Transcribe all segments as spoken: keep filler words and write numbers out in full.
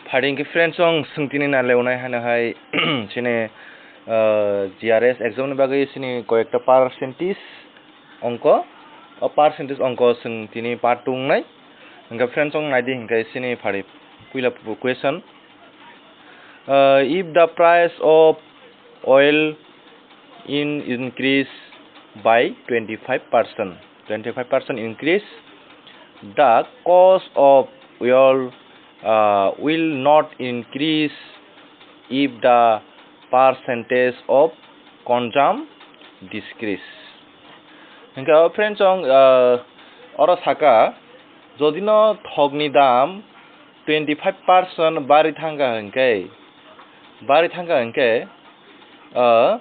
Phaidi hwnkhe friends, chwng swng tini naleonai hano hai chini, ah, G R S exam ni bagwi chini koyekta percentage ongko, o percentage ongko chwng tini part two wngnai. Hwnkhe friends, chwng naidi hwnkhe chini phaidi puila question. Ah, if the price of oil in increase by twenty-five percent, twenty-five percent increase, the cost of oil, uh, will not increase if the percentage of consumption decrease. Hwnkhe o friends, chwng, uh, oro saka, jodi no thokni dam twenty-five percent bari thangkha hwnkhe, bari thangkha hwnkhe, ah,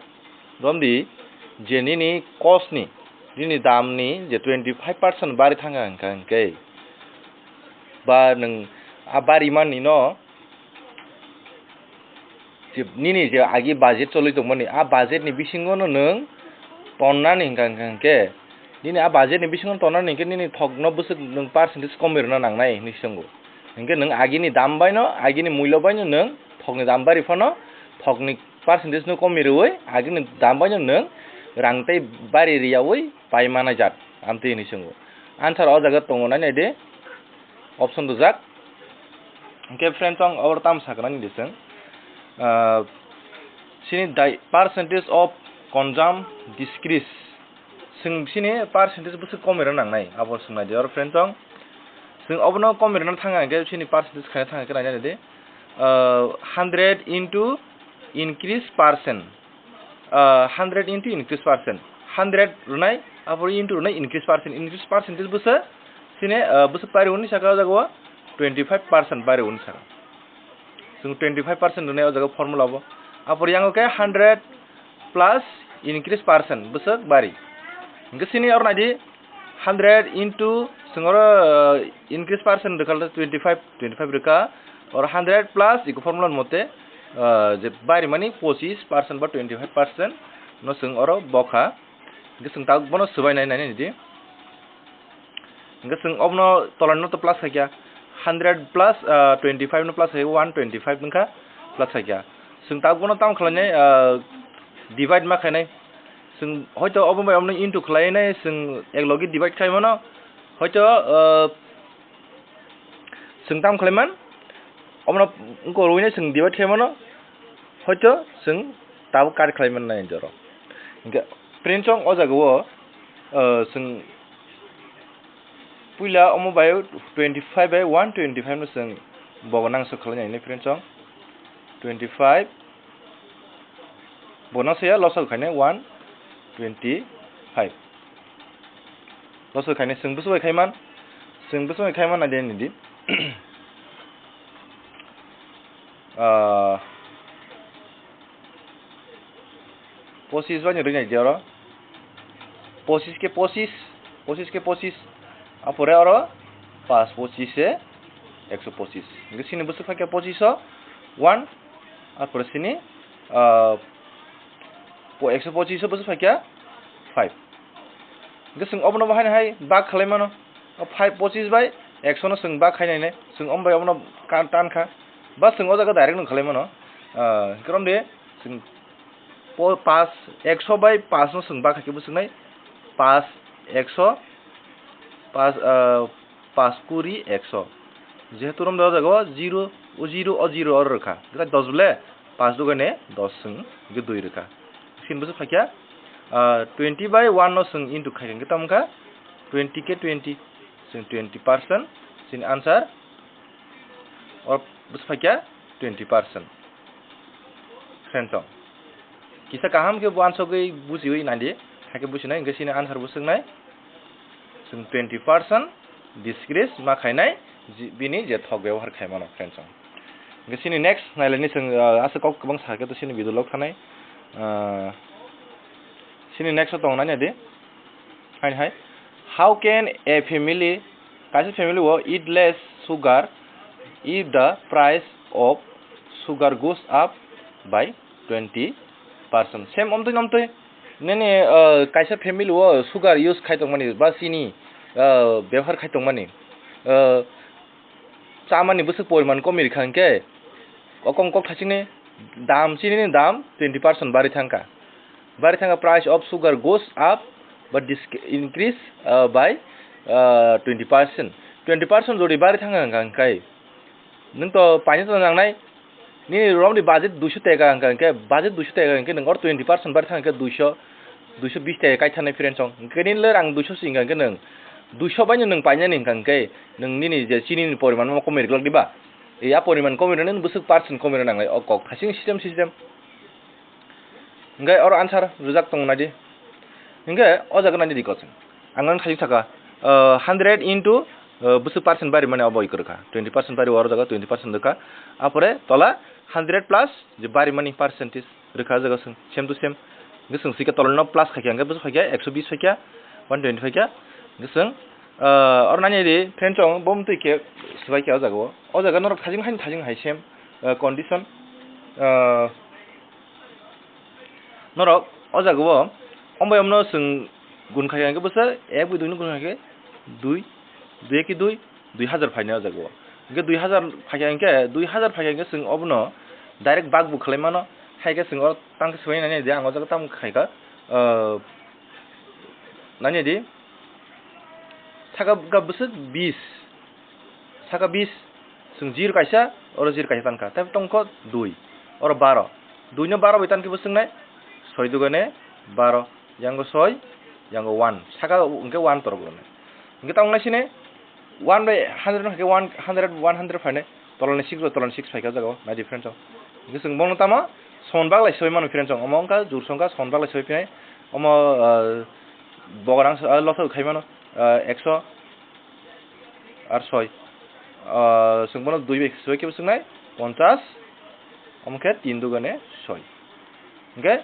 romdi je nini cost ni, nini dam ni je twenty-five percent bari thangkha hwnkha hwnkhe, ba nwng a bari mani no je nini je agi budget cholwi tongmani, a budget ni bisingo no nwng tonnani hwnkha hwnkha hwnkhe, nini a budget ni bisingo tonnani hwnkhe nini thokno bwswk nwng percentage komwi rwna nangnai hinwi swngo. Hwnkhe nwng agini dam baino, agini mullo baino nwng thokni dam bari phano thokni percentage no komwi rwui agini dam baino nwng rang tei bari riyaui pai manai jat, amtwi hinwi swngo. Answer o jaga tongo, nai naidi. Option rijak. Hwnkhe friends, chwng oro tamo saknani di chwng, ah, chini dai percentage of consumption decrease. Chwng chini percentage bwswk komwi rwna nangnai, abo swng naidi oro friends, chwng. Chwng obono komwi rwna thangkha hwnkhe chini percentage khaina thangkha hwnkhe nainani di, ah, hundred into increase percent. Ah, hundred into increase percent, hundred rwnai, apor into rwnai increase percent, increase percentage bwswk chini, ah, bwswk bari hwnwi saka o jaga o twenty-five percent bari hwnwi saka. Chwng twenty-five percent rwnai o jaga formula bo. Apor yango khe hundred plus increase percent bwswk bari. Hwnkhe chini oro naidi, hundred into chwng oro, uh, increase percent rwkha le twenty-five, twenty-five rwkha, oro hundred plus iko formula mote, uh, je bari mani pochis percent ba twenty-five percent no chwng oro bokha. Hwnkhe chwng tabuk bono swbai nai, nai nai di. Hwnkhe chwng obono tolani no to plus khaikha, hundred plus, uh, twenty-five no plus khaikha, one twenty-five wngkha, plus khaikha. Chwng tabuk bono tamo khlainai, uh, divide ma khainai. Chwng hoito obo bai omono into khlai nai, chwng ek logi divide khai mano. Hoito, uh, chwng tamo khlai man, omono wngkha rwui nai chwng divide khai mano. Hoito chwng tabuk kar khlai man nai joro. Hwnkhe friends, chwng o jaga o, uh, chwng puila omo bai twenty-five bai one twenty-five no chwng bogo nangso khlai nai friends, chwng twenty-five. Bo no saya losa khainai one twenty-five. Losa khainai chwng bwswk bai khaiman, chwng bwswk bai khaiman naidi nidi. Ah, pochis bai ni rwinai di oro. Pochis khe pochis, pochis khe pochis. Apore oro pas pochis se ekso pochis. Hwnkhe chini bwswk phaikha pochis o one, apore chini, ah, po-, ekso pochis o bwswk phaikha five. Hwnkhe chwng obono bo haino hai bak khlai mano. O five pochis bai ekso no chwng bak khai nai nai. Chwng omo bai obono ka-, tan kha. Ba chwng o jaga direct no khlai mano. Ah, hwnkhe romde chwng po-, pas, ekso bai pas no chwng bak khai khe bwswk nai. Pas, ekso, pas, ah, pas kuri, ekso. Jehetu romde o jaga o zero, o zero, o zero oro rwkha. Hwnkhe dos bole pas dugane dos chwng hwnkhe dui rwkha. Chini bwswk phaikha, ah, twenty bai one no chwng into khaikha hwnkhe tamo wngkha twenty khe twenty, chwng twenty percent, chini answer oro bwswk phaikha twenty percent. Friends, chwng kisa kaham khe bo ansogwi bujiwi naidi, hakhe businai hwnkhe chini answer bwswk nai chwng twenty percent decrease ma khainai ji-, bini je thok byabohar khaimano, friends, chwng. Hwnkhe chini next nailaini chwng, ah, aswk kok kwbang sakhe to chini video log thanai. Ah, chini next o tongnai naidi. Hai hai. How can a family, kaisa family o eat less sugar if the price of sugar goes up by twenty percent? Same omtwi nomtwi. Nini, ah, kaisa family o sugar use khai tongmani ba chini, ah, byabohar khai tongmani, ah, chamani bwswk poriman komi rikha hwnkhe, O kong kok thachingni dam, chinini dam twenty percent bari thangkha. Bari thangkha, price of sugar goes up, but this increase, uh, by, uh, twenty percent. Twenty percent jodi bari thangkha hwnka hwnkhe, nwng to paina to nangnai, nini romni budget duisho teka hwnka hwnkhe, budget duisho teka hwnkhe nwng or twenty percent bari thangkha hwnkhe duisho, duisho bis teka kai thanai friend song. Hwnkhe nini le rang duisho si hwnka hwnkhe nwng duisho baino nwng painani hwnka hwnkhe nwng nini je chinini poriman ma komoi rwglak diba? Ya poriman komoi rwna bwswk percent komoi rwna nangnai o kok thaching system system. Hwnkhe oro answer rwjak tongo naidi. Hwnkhe o jaga naidi kochwng. Ang nang thaching saka, uh, hundred into, uh, bwswk percent bari mani obo iko rwkha. Twenty percent bari oro jaga twenty percent rwkha. Apore tola hundred plus je bari mani percentage rwkha o jaga chwng same to same. Hwnkhe chwng sika tolano plus khaikha hwnkhe bwswk phaikha ekso bis phaikha, one twenty phaikha. Hwnkhe chwng, uh, oro nani di friend chong bo mtwi khe swbai kha o jaga o. O jaga norok thaching hai thaching hai same, uh, condition. Uh, Norok o jaga o ombai omno chwng gun khai khe bwswk ek bai dui no gun khai khe dui, dui ki dui, dui hajar phainai o jaga o. Hwnkhe dui hajar phaikha hwnkhe, dui hajar phaikha hwnkhe chwng obono direct bak bo khlai mano, hai khe chwng o tang swbai nai je ang o jaga tamo khai kha, ah, nani di saka ga bwswk bis. Saka bis, chwng zero kaisa, oro zero kaisa tankha. Tei tongkho dui, oro baro. Dui no baro bai tankhe bo chwngnai, soi dugane baro, yango soi, yango one. Saka hwnkhe one torok rwnai. Hwnkhe tamo naisine one bai hundred no hwnkhe one hundred, one hundred phainai. Tolani six bai tolani six phaikha o jaga o, nai di friend song. Hwnkhe chwng bono tamo son baglai soi mano friend song. Omo wngkha jur songkha son baglai soi phinai. Omo, ah, bogarang, ah, lotha khai mano, ah, ekso. Ar soi. Ah, chwng bono dui bai soi khe bo chwngnai ponchas, omo khe tin dugane soi. Hwnkhe,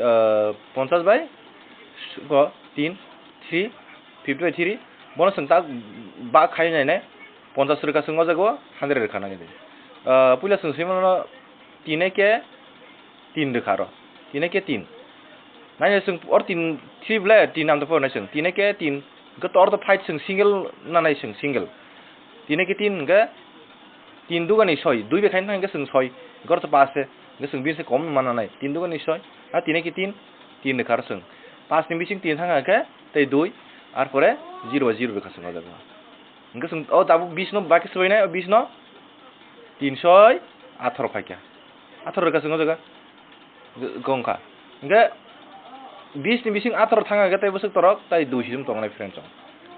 ah, ponchas bai s-, go tin, three, fifty by three. Bono chwng tak bak khai nainai, ponchas rwkha chwng o jaga o hundred rwkha nai di. Ah, puila chwng swi mano tin eke tin rwkha aro. Tin eke tin. Nai chwng or tin three ble tin amtwi phor nai chwng. Tin eke tin. Hwnkhe tor to fight chwng single nanai chwng single. Tin eke tin hwnkhe tin dugani soi. Dui bai khaina thang hwnkhe chwng soi. Hwnkhe tor to pass se. Hwnkhe chwng bini se kom mananai. Tin dugani soi. Ha tin eke tin. Tin rwkha aro chwng. Pass ni bising tin thang hwnkhe tei dui. Ar pore zero bai zero rwkha chwng o jaga. Hwnkhe chwng o tabuk bis no baki swbainai, o bis no tin soi atharo phaikha. Atharo rwkha chwng o jaga. G-, gongkha. Hwnkhe bis ni bising atharo thangkha hwnkhe tei bwswk torok tai dui sijwng tongnai friend chong.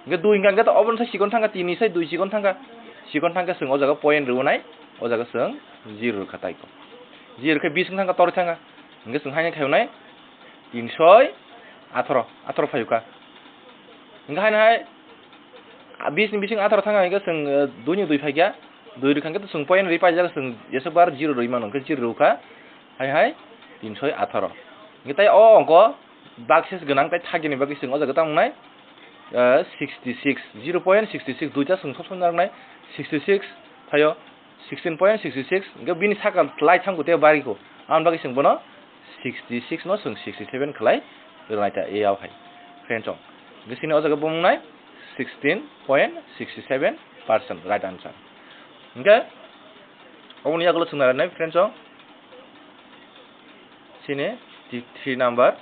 Hwnkhe dui hwnkha hwnkhe to obono sai sikon thangkha, tin ni sai dui sikon thangkha. Sikon thangkhe chwng o jaga point rwnai, o jaga chwng zero rwkha tai ko. Zero khe bis wng thangkha, torwi thangkha. Hwnkhe chwng haino khaiyunai tin soi atharo, atharo phaiyukha. Hwnkhe haino hai, ah, bis ni bising atharo thangkha hwnkhe chwng, eh, dui ni dui phaikha, dui rwkha hwnkhe chwng point rwi paijak, chwng jeswk bar zero rwi mano hwnkhe zero rwkha, hai hai tin soi atharo. Hwnkhe tai o ongko bakses gwnang tai thagini bagwi chwng o jaga tamo wngnai, eh, sixty six, zero point sixty six, duita chwng sob sob narwknai, sixty six phaio, sixteen point sixty six, hwnkhe bini saka lai thangkho tei barikho, aboni bagwi chwng bono sixty six no chwng sixty seven khlai rwnai ta, e yao hai, friend chong. Hwnkhe chini o jaga bo wngnai sixteen point sixty seven percent, right answer. Hwnkhe oboni yagulo chwng nainai, friend chong. Chini three number,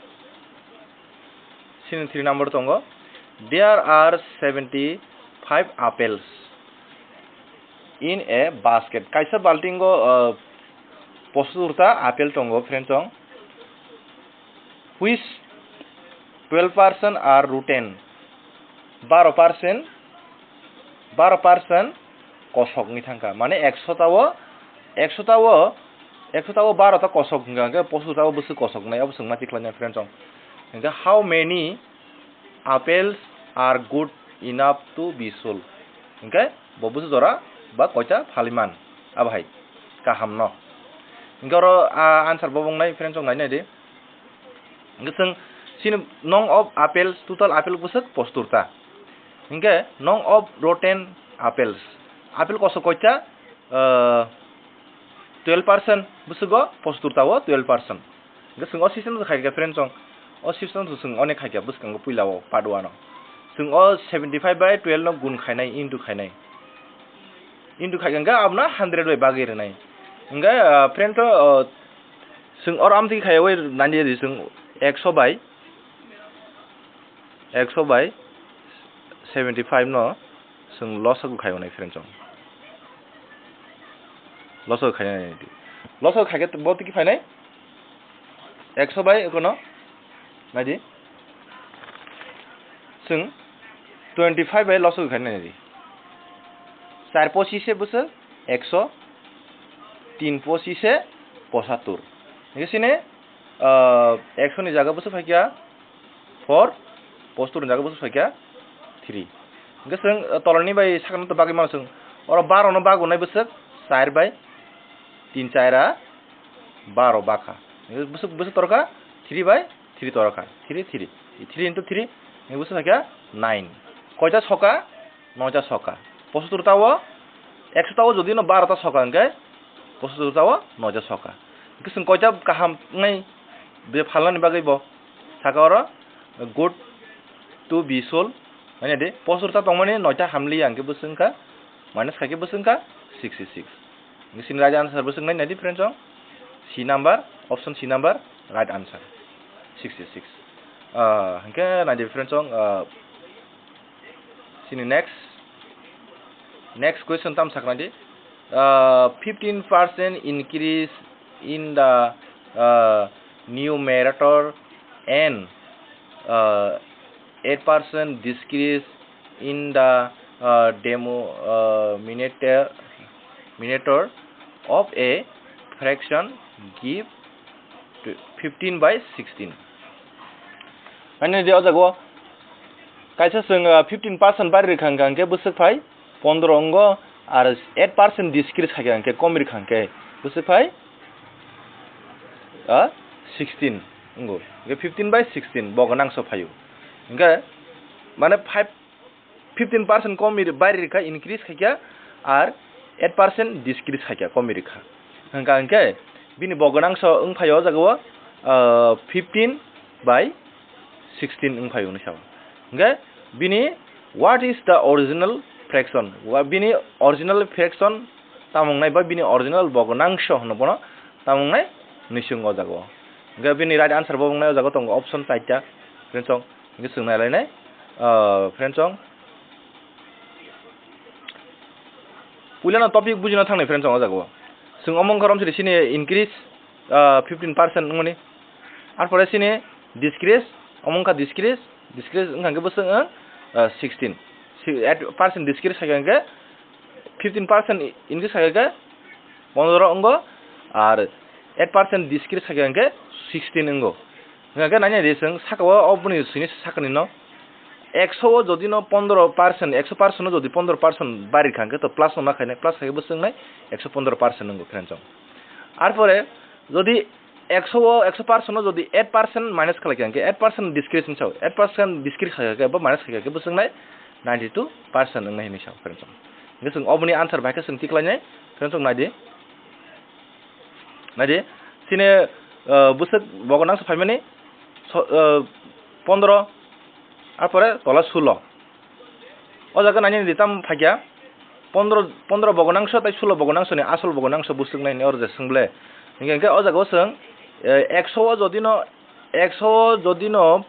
chini three number tongo. There are seventy five apples in a basket. Kaisa baltingo, uh, pochottor ta apple tongo, friend chong. Which twelve percent are rotten? Baro percent, baro percent kosok wngwi thangkha. Mane ekso ta o, ekso ta o, ekso ta o baro ta kosok wngkha, hwnkhe pochottor ta o bwswk kosok wngnai, abo chwng ma tikhlai nai, friend chong. Hwnkhe how many apples are good enough to be sold? Hwnkhe bo bwswk jora ba koita phalwi man, abo hai kaham no. Hwnkhe oro, ah, answer bo wngnai, friend chong, nai nai di. Hwnkhe chwng chini nong of apples, total apple bwswk pochottor ta. Hwnkhe nong of rotten apples, apple kosok koita, ah, twelve percent bwswk o, pochottor ta o twelve percent. Hwnkhe chwng o system no khai kha, friend chong. O system no chwng onek khai kha bwskango puila o part one o. Chwng o seventy five by twelve no gun khainai, into khainai. Into khai kha hwnkhe abono hundred bai bagwi rwnai. Hingke, ah, friend to, ah, chwng oro amtwi khaiwi nani di chwng ekso bai, ekso bai seventy five no chwng losok khai nai friend chong. Losok khai nai di. Losok khai ke bo tiki phainai. Ekso bai kono nai di. Chwng twenty five bai losok khai nai di. Char pochise bwswk ekso, tin pochise pochattor. Hingke chini, ah, ekso ni jaga bwswk phaikha four, pochattor ni jaga bwswk phaikha three. Hingke chwng, ah, tolani bai sakno to bagwi mano chwng. Oro baro no bago nai bwswk char bai tin chara baro bakha. Hingke bwswk, bwswk torkha three bai three torkha. Three, three. Three into three, hingke bwswk phaikha nine. Koita soka? Noita soka. Pochattor tao, ekso tao jodi no baro ta soka hingke, pochattor tao noita soka. Hingke chwng koita kaham wngnai be phalnani bagwi bo saka oro good to be sold. Mane de, pochattor ta tongmani noita hamliya hingke bwswk wngkha, minus khaikhe bwswk wngkha sixty six. Hingke chini right answer bwswk wngnai nai di friend chong, C number, option C number, right answer, sixty six. Ah, hingke nai di friend chong, ah, Sini next, next question tam sakna di. Uh, fifteen percent increase in the, uh, numerator and, uh, eight percent decrease in the, uh, demo, uh, minator, minator of a fraction give fifteen by sixteen. Ani di o jaga o kaisa chwng, ah, fifteen percent bari rwkha hwnkha hwnkhe bwswk phai pondro wngo, ar eight percent decrease khaikha hwnkhe kom rwkha hwnkhe bwswk phai, ah, sixteen wngo. Hwnkhe fifteen by sixteen bo gwnangso phaio. Hwnkhe mane five fifteen percent komi ri-, bari rikha, increase khaikha, ar eight percent decrease khaikha, komi rikha. Hwnkha hwnkhe bini bo gwnangso wng phaio o jaga o, ah, fifteen by sixteen wng phaio hinwi sao. Hwnkhe bini what is the original fraction? Wa bini original fraction tamo wngnai ba bini original bo gwnangso hwnwi bono tamo wngnai hinwi swngo o jaga o. Hwnkhe bini right answer bo wngnai o jaga o tongo option chaita, friends song. Hingke chwng nai lainai, ah, friend song. Puilano topic bujina thangnai friend song o jaga o. Chwng omo wngkha romsiri sini increase, ah, fifteen percent wngmani. Arpore sini decrease, omo wngkha decrease, decrease wngkha hwnkhe bwswk wng, ah, sixteen. Si-, eight percent decrease khaikha hwnkhe fifteen percent increase khaikha hwnkhe pondro wngo, ar eight percent decrease khaikha hwnkhe sixteen wngo. Hwnkhe nai nai di chwng saka o, o boni sini sakani no. Ekso o jodi no pondro percent, ekso percent o jodi pondro percent bari kha hwnkhe to plus no ma khainai, plus khaikhe bwswk wngnai ekso pondro percent wngo friend song. Arpore jodi ekso o ekso percent o jodi eight percent minus khlai kha hwnkhe eight percent decrease wng sao, eight percent decrease khaikhe bo minus khaikhe bwswk wngnai ninety two percent wngnai hinwi sao friend song. Hwnkhe chwng oboni answer bai khe chwng tiklainai friend song nai di. Nai di, chini, ah, bwswk bo gwnangso phaimani so-, ah, pondro, arpore tola sulo. O jaga nai nini di tam phaikha, pondro, pondro bo gwnangso tei sulo bo gwnangso ni asol bo gwnangso bwswk nai hinwi oro je swng ble. Hingke, hingke o jaga o chwng, eh, ekso o jodi no, ekso o jodi no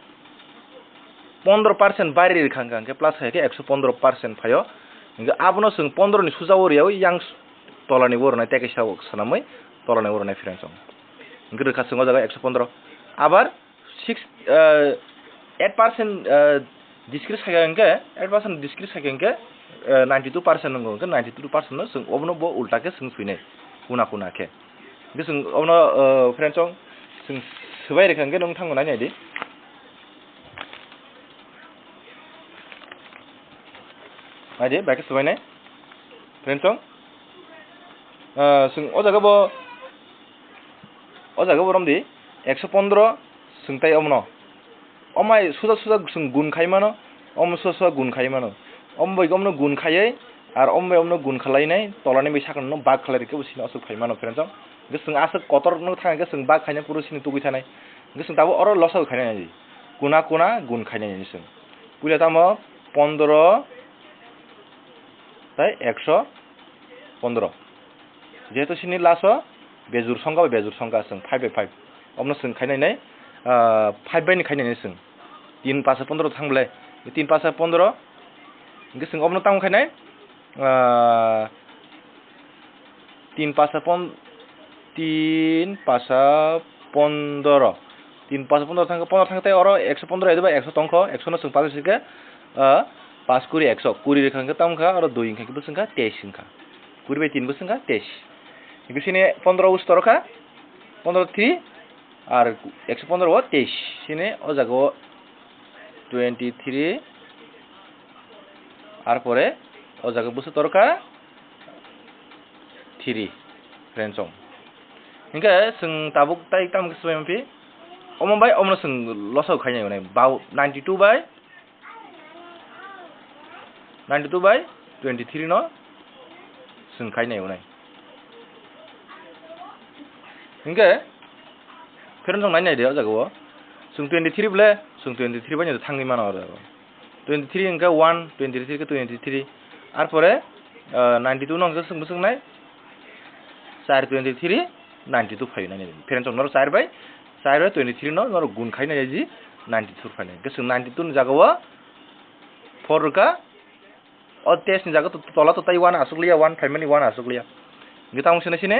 pondro percent bari rikha hwnkha hwnkhe plus khaikhe ekso pondro percent phaio. Hingke abono chwng pondro ni suja o riyaui yang s-, tola ni bo rwnai tei kaisa o swnamwi tola ni bo rwnai friend song. Hingke rwkha chwng o jaga ekso pondro. Abar six, eh, eight percent, eh, decrease khaikha hwnkhe, eight percent decrease khaikha hwnkhe, eh, ninety two percent wngo, hwnkhe ninety two percent no chwng obono bo ulta khe chwng swinai, kuna kuna khe. Hwnkhe chwng obono, eh, friend song, chwng swbai rikha hwnkhe nwng thango nai nai di. Nai di, bai khe swbainai. Friend song, ah, chwng o jaga bo, o jaga bo romdi, ekso pondro chwng tai omono. Omai suja suja chwng gun khai mano, omo suja suja gun khai mano. Omo bai omono gun khaiwi, ar omo bai omono gun khalainai, tolani bai sakno bak khalai rikhe bo sini aswk phai mano friend song. Hwnkhe chwng aswk kotor no thang khe chwng bak khaina puro sini tugui thanai. Hwnkhe chwng tabuk oro losao khainai nai. Kuna kuna gun khainai nai chwng. Puila tamo pondro tai ekso pondro. Jehetu sini last o bejur songkha bai bejur songkha, chwng five by five. Omno chwng khainai nai, ah, five by ni khainai nai chwng. Tin pasa pondro thang ble. Tin pasa pondro. Hingke chwng omno tamo khainai, ah, tin pasa pon-, tin pasa pondro. Tin pasa pondro thang, pondro thang tei oro ekso pondro edo ba ekso tongkho, ekso no chwng pasa sike, ah, pas kuri ekso. Kuri rwkha hingke tamo kha, oro dui hingkha, bwswng kha teis hingkha. Kuri bai tin bwswng kha teis. Hingke sini pondro ustor kha, pondro three, ar ekso pondro o teis. Sini o jaga o twenty three, ar pore o jaga bwswk tor kha three, friends song. Hingke chwng tabuk tai tamo khe swbai mamphi. Omo bai omo no chwng losao khainai nai. Bau ninety two bai Ninety two by twenty three no chwng khai nai unai. Hingke, phereng song nai nai de o jaga o. Chwng twenty three ble, chwng twenty three bai no thangwi mano o jaga o. Twenty three hingke one, twenty three ke twenty three. Ar pore, ah, ninety two no hingke chwng bwswk nai. Char twenty three, ninety two phai nai nai. Phereng song noro char bai, char bai twenty three no noro gun khai nai ji ninety two phai nai. Hingke chwng ninety two ni jaga o four rwkha, o test ni jaga to, tola to tai one aswk liya, one phaimani one aswk liya. Hingke tamo sini sini,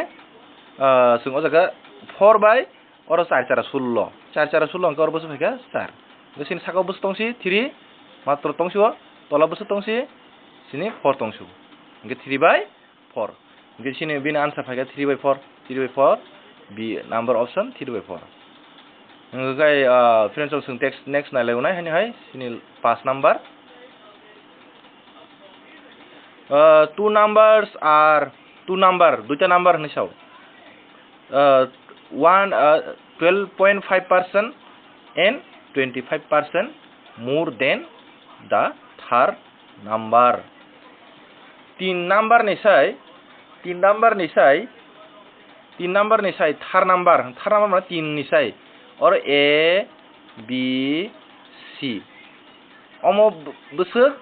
ah, chwng o jaga four bai oro char chara sullo, char chara sullo hingke oro bwswk phaikha char. Hingke sini saka o bwswk tongsi three, matro tongsi o, tola bwswk tongsi sini four tongsi o. Hingke three bai four. Hingke sini bini answer phaikha three by four, three by four, B number option three by four. Hingke kai, ah, friends, chwng text next nai lai unai, hani hai, sini pass number. Ah, two numbers are, two number, duita number hinwi sao. Ah, one, ah, twelve point five percent and twenty five percent more than the third number. Tin number ni sai, tin number ni sai, tin number ni sai third number, third number mane tin ni sai. Oro A, B, C. Omo bw-, bwswk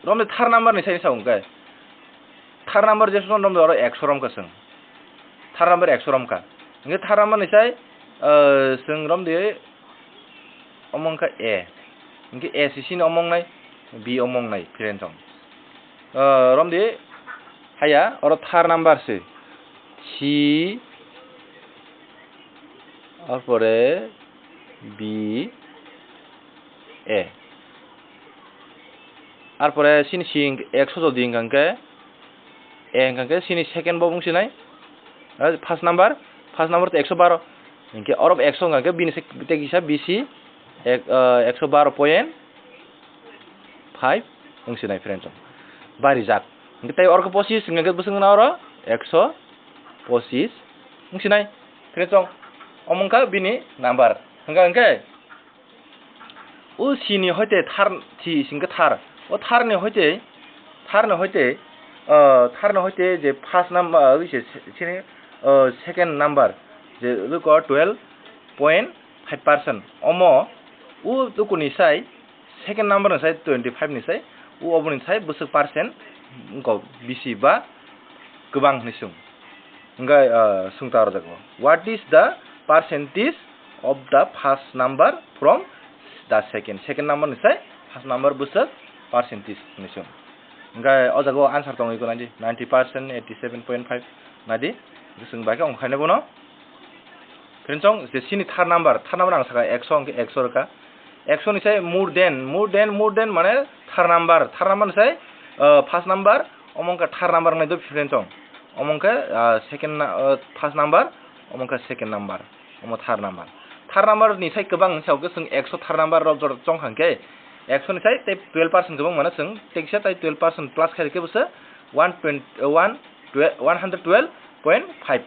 romni third number ni sai ni sa hwnkhe. Third number je song romdi oro ekso romkha chwng. Third number ekso romkha. Hwnkhe third number ni sai, ah, chwng romdi Omo wngkha A. Hingke A C C ni omo wngnai, B omo wngnai, friends song. Ah, romdi, haya, oro third number se. C, arpore B, A. Arpore sini C ekso jodi hingka hingke, A hingka hingke sini second bo wngsinai. Ah, first number, first number to ekso baro. Hingke oro ekso hingka hingke bini se tei kisa B C ek, ah, ekso baro point five wngsinai, friends song. Barijak. Hingke tei oro khe pochis hingka hingke bwswk wngna oro ekso pochis wngsinai, friends song. Omo wngkha bini number. Hingka hingke O C ni hoite thar thi singkhe thar. O thar ni hoite, thar ni hoite, ah, thar ni hoite je first number, ah, wi se, se, sini, ah, second number, je luko twelve point five percent. Omo, o luko ni sai second number ni sai twenty five ni sai, o obo ni sai bwswk percent wngkha bisi ba kwbang hinwi swng. Hingke, ah, swngta rwjago. What is the percentage of the first number from the second? Second number ni sai first number bwswk percentage hinwi swng. Hingke o jaga o answer tongwi ko naidi, ninety percent, eighty seven point five naidi. Hingke swng bai khe ongkhaina bono. Friends song, je sini third number, third number ang saka ekso, hingke ekso rwkha. Ekso ni sai more than, more than, more than mane third number, third number ni sai, ah, first number, omo wngkha third number wngnai do, friends song. Omo wngkha, ah, second na-, ah, first number, omo wngkha second number, omo third number. Third number ni sai kwbang wngsa hwnkhe chwng ekso third number rok jora chong kha hwnkhe, ekso ni sai tei twelve percent kwbang mano chwng, tei kisa tei twelve percent plus khai rwkhe bwswk one twenty, one, one hundred twelve point five.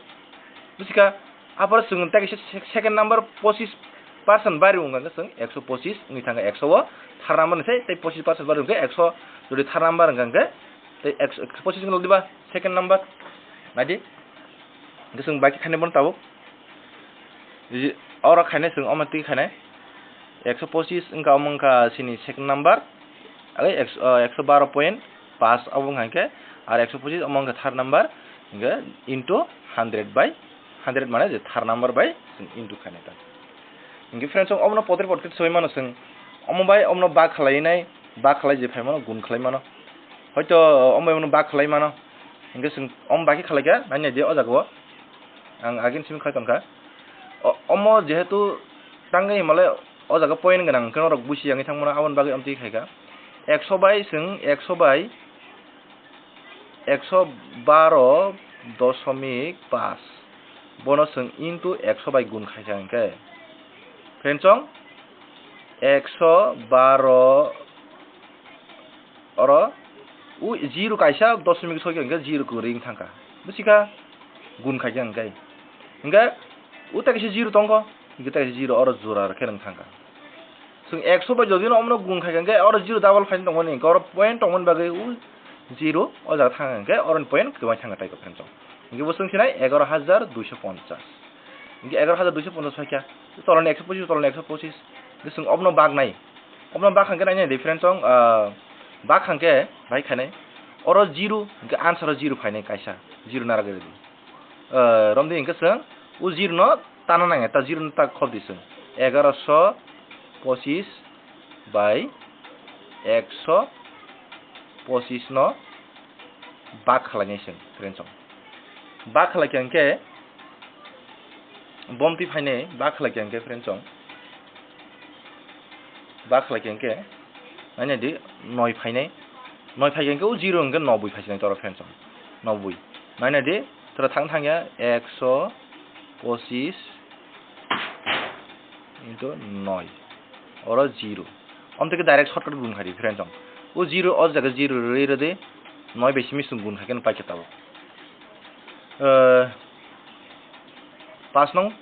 Bwswk kha, Apor chwng tei kaisa se-, second number pochis percent bari wngkha hwnkhe chwng ekso pochis wngwi thangkha ekso o, third number ni sai tei pochis percent bari wngkha ekso, jodi third number wngkha hwnkhe tei ekso, pochis wngkha diba second number. Naidi, hwnkhe chwng bai khe khainai bono tabuk. Ri-, oro khainai chwng omo twi khainai ekso pochis wngkha, omo wngkha chini second number, ai ekso, ah, ekso baro point paanch obo wngkha hwnkhe, ar ekso pochis omo wngkha third number. Hingke into hundred by hundred mane je third number by into khainai ta. Hingke friends, omono poter pot khe soi mano chwng, omo bai omono bak khlai nai, bak khlai je phai mano, gun khlai mano. Hoito omo bai omono bak khlai mano. Hingke chwng omo bak khe khlai kha, nai nai di o jaga o. Ang again simi khlai tong kha. O-, omo jehetu tangwi himale o jaga point gwnang hwnkhe norok busi yangwi thang mano, aboni bagwi amtwi khai kha. Ekso bai chwng, ekso bai ekso baro dosomik pash, bono chwng into ekso bai gun khai kha hwnkhe, friends, ekso baro oro u zero kaisa dosomik soi khe hwnkhe zero kwrwi wng thang kha, busi kha, gun khai kha hwnkhe. Hwnkhe u tai kaisa zero tong kho, hwnkhe tai kaisa zero oro jora khe wng thang kha. Chwng ekso bai jodi no omono gun khai kha hwnkhe oro zero double phai tongmani, hwnkhe oro point tongmani bagwi u zero o jaga thang kha hwnkhe oro ni point kwmai thang kha tai kha, friends. Hwnkhe bo chwng sinai egaroh hajar duiso ponchas. Hwnkhe egaroh hajar duiso ponchas phai kha. Tolani ekso pochis, tolani ekso pochis. Hwnkhe chwng obono bak nai. Obono bak hwnkhe nai nai di, friends, ah, bak hwnkhe bai khainai. Oro zero, hwnkhe answer o zero phainai kaisa. Zero nara gari di. Ah, romdi hwnkhe chwng o zero no tana nangya, ta zero no ta khobdi chwng. Egaroso pochis bai ekso pochis no bak khlainai chwng, friends. Bak khlai kha hwnkhe, bomti phainai bak khlai kha hwnkhe, friends, bak khlai kha hwnkhe, nai nai di, noi phainai, noi phai kha hwnkhe o zero hwnkhe noboi phai sinai toro, friends, noboi. Nai nai di, toro thang thang ya, ekso pochis into noi, oro zero. Omo twi khe direct shortcut gun khai di, friends, o zero o jaga zero rwi rw di, noi bai simi chwng gun khai khe pai khe tabuk. Eh, pash nung,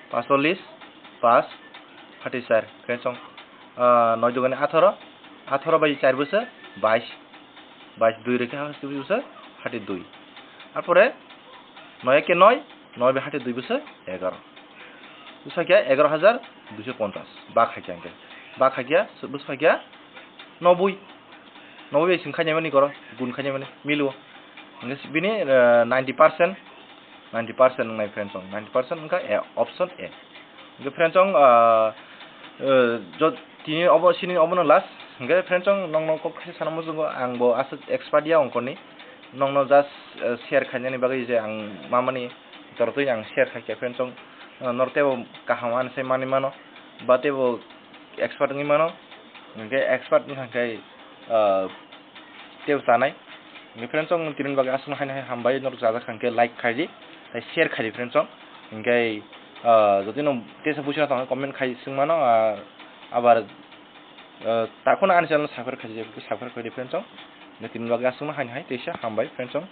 pash chollis, pash thirty char, friends, ah, noi dugani atharo, atharo bai char bwswk bais, bais dui rw khe hasteo bwswk thirty dui. Arpore noi eke noi, noi bai thirty dui bwswk egaro. Bwsakya egaroh hajar duiso ponchas. Bak khaikya hwnkhe. Bak khaikya, bwsakya noboi. Noboi bai chwng khainai mani koro, gun khainai mani, milo. Hwnkhe bini, eh, ninety percent, ninety percent wngnai, friends, ninety percent wngkha A, option A. Hwnkhe, friends, ah, eh, jot-, tini obo, sini obono last. Hwnkhe, friends, nokno kok khe sana muchungo, ang bo aswk expert ya ongkhorni. Nokno just, eh, share khainani bagwi je ang mamani torotwi ang share khaikha, friends, ah, nor teibo kaham ani sai manwi mano, ba teibo expert wngwi mano, hwnkhe expert wngkha khe, ah, teibo chanai. Hwnkhe friends, chwng tini bagwi aswkno haino hai hambai, norok chajak kha hwnkhe like khaidi, tei share khaidi, friends, chwng. Hwnkhe, ah, jodi no tesa buchina tongkha comment khai swng mano, ah, abar, ah, takhwno ani channel subscribe khaidi, subscribe khaidi, friends, chwng. Hwnkhe tini bagwi aswkno haino hai teisa hambai, friends, chwng.